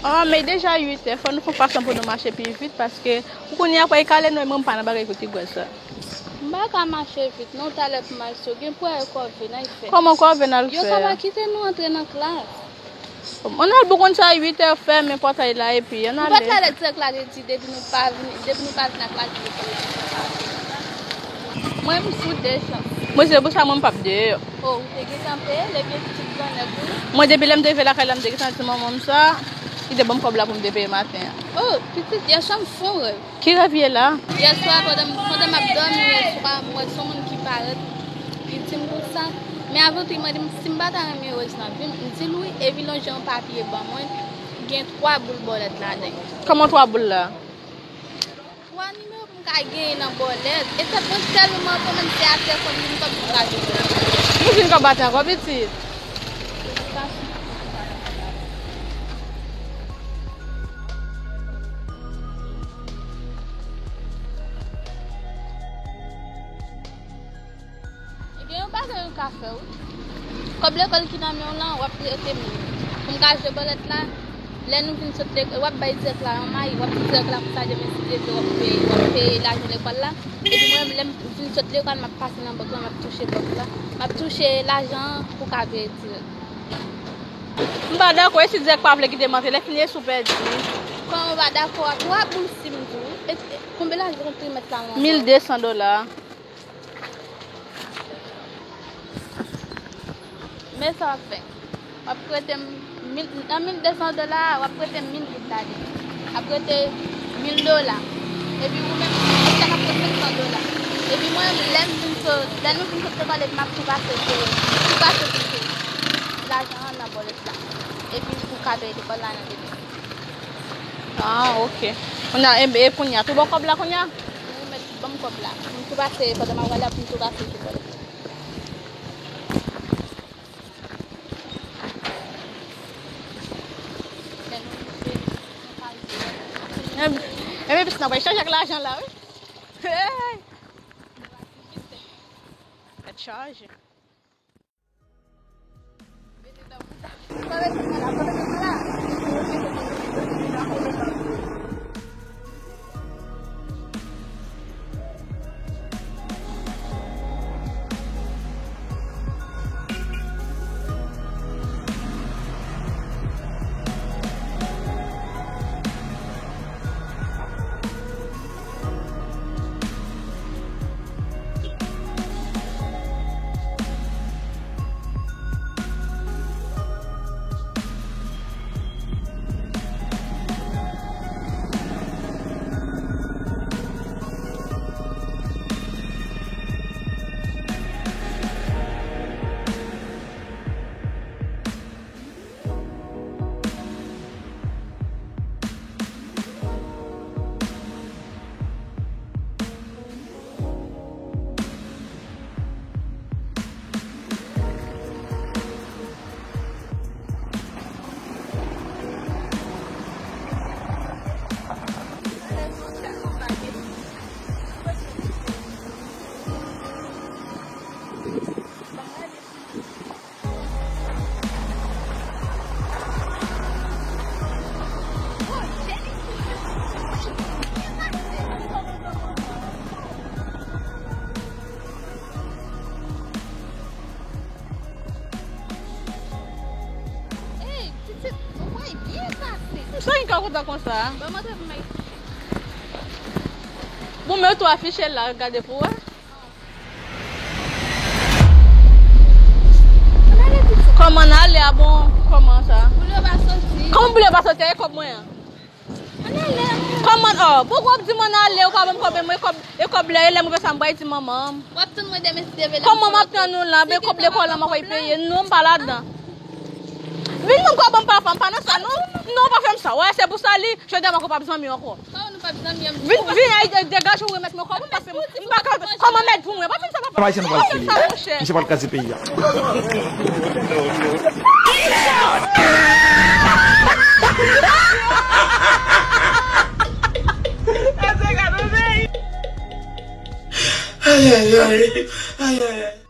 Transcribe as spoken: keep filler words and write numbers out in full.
Oh, men deja uit è, fò nou fè yon fason pou nou mache pi vit, paske pou kounye a, pou al kale nou, e mwen m pa nan bagay kout gwèl sa. M pa ka mache vit, non, talè pou m al sou, gen pwè kòve, nan fè. Kòman kòve n al fè? Yo ka pa kite nou antre nan klas. Ann al, bon, konn sa, uit è, fèmen pòtay la, epi ann ale. Pòtay la, dirèk la, te di, depi nou pa vin, depi nou pa vin ak lajan lekòl la, nou pa vin. Mwen, m sou de chans. Mwen, se pou sa, mwen, m p ap deyò. Oh, ou te gentan peye, lè gen pitit grannèg ou. Mwen, depi lè m te rive lakay la, m te gentan di manman m sa, li te ban m kòb la pou m te peye maten an. Oh, pitit, yè swa m fè yon rèv. Ki rèv ye la? Yè swa, pandan, pandan m ap dòmi yè swa, m wè se yon moun ki parèt, li di m konsa. Men avan tou, li mande m si m pa ta renmen Rose nan vi m. M di l wi, epi l lonje yon papye ban mwen, gen twa boul bòlèt ladan l. Kòman twa boul la? Twa nimewo pou m ka genyen nan bòlèt. E tèt mwen tèlman fè, menm si atè fò m vin kòb pou m ka jwe. Ou vin kòb atè ankò, pitit? Gen yon bagay ou ka fè, wi. Kòb lekòl ki nan men w lan, w ap prete m li. Pou m ka jwe bòlèt la, lè nou fin sot lekòl, w ap bay dirèk la yon mayi, w ap di dirèk la pou sa demen si Dye vle, w ap peye, w ap peye lajan lekòl la. Epi mwen, lè m fin sot lekòl, m ap pase nan bank la, m ap touche bank la. M ap touche lajan an pou ka peye dirèk. M pa dakò, e si dirèk pa vle kite m antre, lè fini e si w pèdi? Kòman w pa dakò a twa boul si m di w? E, e, konbyen lajan trimès la, manman? Mil de san dola. Men sa w ap fè. W ap prete m mil, nan mil de san dola a, w ap prete m mil goud ladan l. W ap prete mil dola. Epi ou menm, ou chak ap prete senk san dola. Epi mwen, lè m fin sot, lè nou fin sot lekòl, epi m ap tou pase, tou pase touche lajan an nan bòlèt la. Epi pou ka peye lekòl la nan demen. Ah, ok. Kounye a, e, e kounye a, tou bon kòb la kounye a? Ou mèt ban m kòb la. M tou pase, pandan m ap pale a, pou m tou pase sou kòb la. Ebyen, ebyen, pitit nan pral chaje ak lajan la, wi. Hey! Tèt chaje. Ey, pitit, ou wè byen pase. Sa gen ka kontan konsa? Ban m antre pou m. Bon, men ou tou afiche la, gade pou wè. Kòman n ale a bon? Kòman sa? Boule pa soti. Kòman boule pa soti a? E kòb mwen an. Ann ale. Kòman, oh, poukò w ap di m ann ale, ou pa ban m kòb, e mwen kòb, e kòb lè, e lè m rive sa m pral di manman m. W ap tann mwen demen si Dye vle. Kòman m ap tann ou la, ben kòb lekòl la m ap peye, non, m pa ladan. Vin ban m kòb, m pa fè, m pa nan sa, non. Non, pa fè m sa. Wè, se pou sa li, jodi a m poko p ap zanmi w ankò. Vin, vin, ay, de-, degaje w, remèt mwen kòb ou, paske m pa ka, kòman mèt pou mwen, pa fè m sa, papa. Ayisyen nou pral fini. Misye pral kraze peyi a. Ay, ay, ay. Ay, ay, ay.